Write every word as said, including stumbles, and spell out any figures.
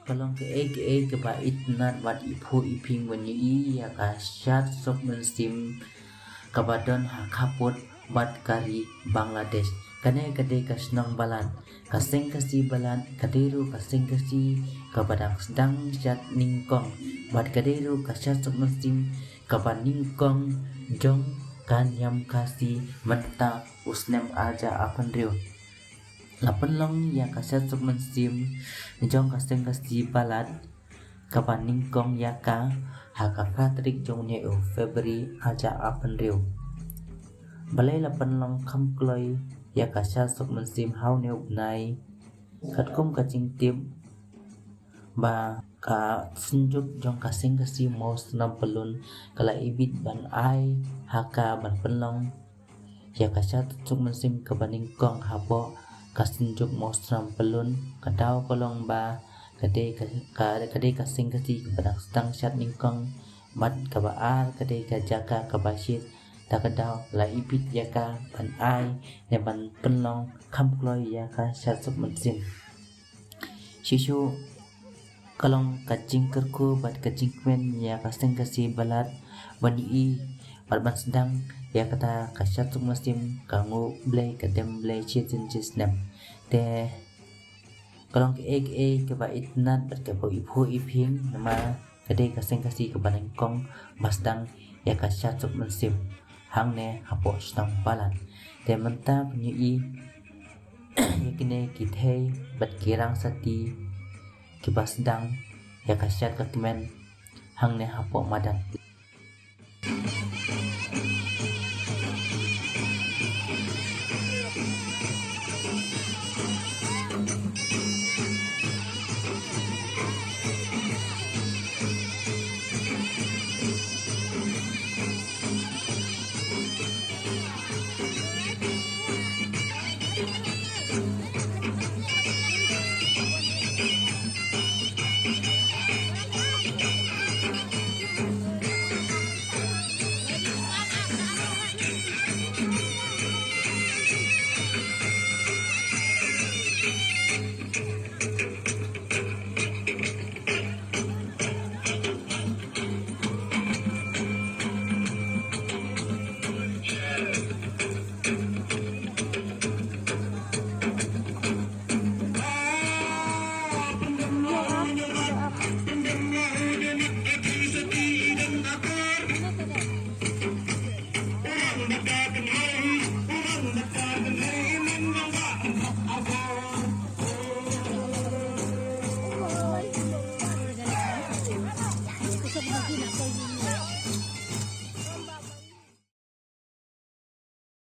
Ka long kaei kaei kaba itynnad bad iphuh iphieng ban ïohi ïa ka shad suk mynsiem kaba don ha khappud bad ka ri Bangladesh. Kane ka dei ka shnong Balad. Ka seng Khasi Balad ka dei ruh ka seng Khasi kaba dang sdang shad nyngkong bad ka dei ruh ka shad suk mynsiem kaba nyngkong jong ka niam Khasi mynta u snem arhajar arphew hynriew. La pynlong ïa ka shad suk mynsiem jong ka seng Khasi Balad kaba nyngkong ïa ka ha ka phra tarik jong une u February arhajar arphew hynriew. Balei la pynlong kham kloi ïa ka shad suk mynsiem ha une u bnai? Katkum ka jingtip ba ka synjuk jong ka seng Khasi Mawsynram Pyllun ka la ibit ban ai ha ka ban pynlong ïa ka shad suk mynsiem kaba nyngkong hapoh ka synjuk Mawsynram Pyllun. Ka daw ka long ba ka dei ka, ka, ka dei ka seng Khasi kaba dang sdang shad nyngkong bad kaba ar ka dei ka jaka kaba shit. Da ka daw la ibit ïa ka ban ai ne ban pynlong kham kloi ïa ka shad suk mynsiem. Shuh shuh ka long ka jingkyrkhu bad ka jingkmen ïa ka seng Khasi Balad ban ïohi bad ban sdang ïa kata ka shad suk mynsiem ka Nguh Blei ka Dem Blei shisien shisnem. Te ka long kaei kaei kaba itynnad bad kaba iphuh iphieng namar ka dei ka seng Khasi kaba nyngkong ba sdang ïa ka shad suk mynsiem hangne hapoh shnong Balad. Te mynta phin ïohi ïa kine ki thei bad ki rang sati kiba sdang ïa ka shad ka kmen hangne hapoh madan.